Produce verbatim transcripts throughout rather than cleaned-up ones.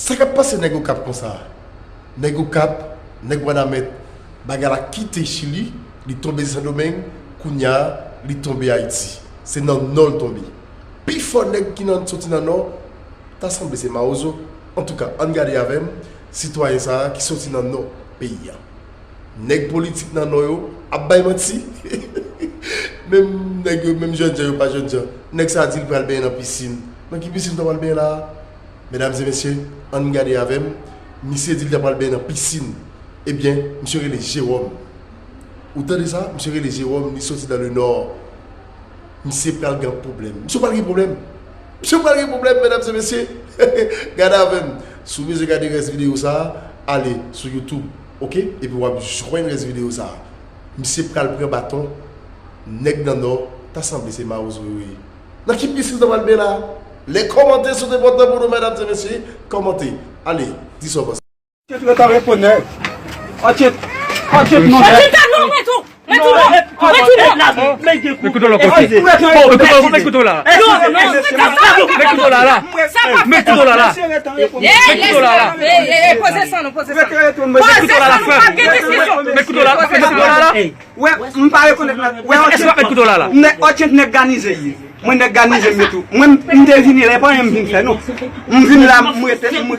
Sa k ap pase nèg Okap konsa? Nèg Okap, nèg Wanament, bagay la kite Chili, li tonbe Sendomeng, kounye a, li tonbe Ayiti. Se nan Nò l tonbe. Pifò nèg ki nan, soti nan Nò, ta sanble se Mawozo. Antouka, ann gade avè m, sitwayen sa a ki soti nan Nò peyi a. Nèg politik nan Nò yo ap bay manti. Menm nèg yo, menm jènjan yo pa jènjan. Nèg sa a di l pral benyen nan pisin. Nan ki pisin w ta pral benyen la a? Medam e mesye, ann gade avè m. Misye di l ta pral benyen nan pisin. Ebyen, misye rele Jewòm. Ou tande sa? Misye rele Jewòm, li soti dans le Nord. Misye pral gen pwoblèm. Misye pral gen pwoblèm. Misye pral gen pwoblèm, medam e mesye. Gade avè m. Si w bezwen gade rès videyo sa a, ale sou YouTube, oke? Epi w ap jwenn rès videyo sa a. Misye pral pran baton. Nèg nan Nò, ta sanble se Mawozo yo ye. Nan ki pisin w ta pral benyen la? Lè kòmantè se enpòtan pou nou, medam e mesye. Kòmante. Ale, di sa w panse. Tchèt ret an reponè. Tchèt, tchèt non. Tchèt non, mwen tou. Mwen tou non. Mwen tou non. Men kouto la kote? Bon, men kouto la, men kouto la. Non, non, men kouto la la. Men kouto la la. Men kouto la la. Poze san nou, poze san. Men kouto la la, frè. Men kouto la, men kouto la la. Wè, m pa rekonèt nan. Wè, Òtchent nèg òtchent nèg ganize ye. Mwen nèg ganize m ye tou. Mwen m te vini la, e pa anyen m vin fè non. M vin la, m rete, m, e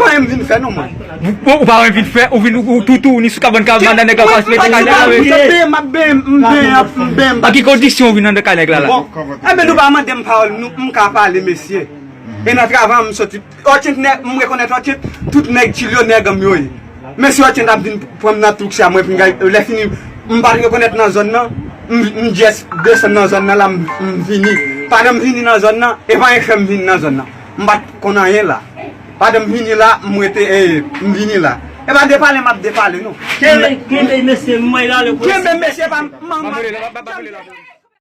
pa anyen m vin fè non mwen. Ou, ou pa anyen vin fè, ou vin, ou, ou toutou, ou ni sou kabann kabann nan nèg la pas mete kanè la. M ap benyen, m ap benyen, m ap benyen, m ap benyen. Nan ki kondisyon ou vin anndan kay nèg la la? Bon, enben nou pa mande m pawòl, nou, m ka pale mesye. E nan travay an m soti. Òtchent nèg, m rekonèt Òtchent, tout nèg Chili yo nèg an m yo ye. Mesye Òtchent ap vin pran m nan twouk sa, mwen vin gay, lè fini, m pa t rekonèt nan zòn nan, m, m just desann nan zòn nan la, m, m vini. Pandan m vini nan zòn nan, e pa anyen k fè m vini nan zòn nan. M pa t konn anyen la. Pandan m vini la, m rete, e, m vini la. E pa depale m ap depale non. Kenbe, kenbe mesye, m wè la le. Kenbe mesye pa m, m, m,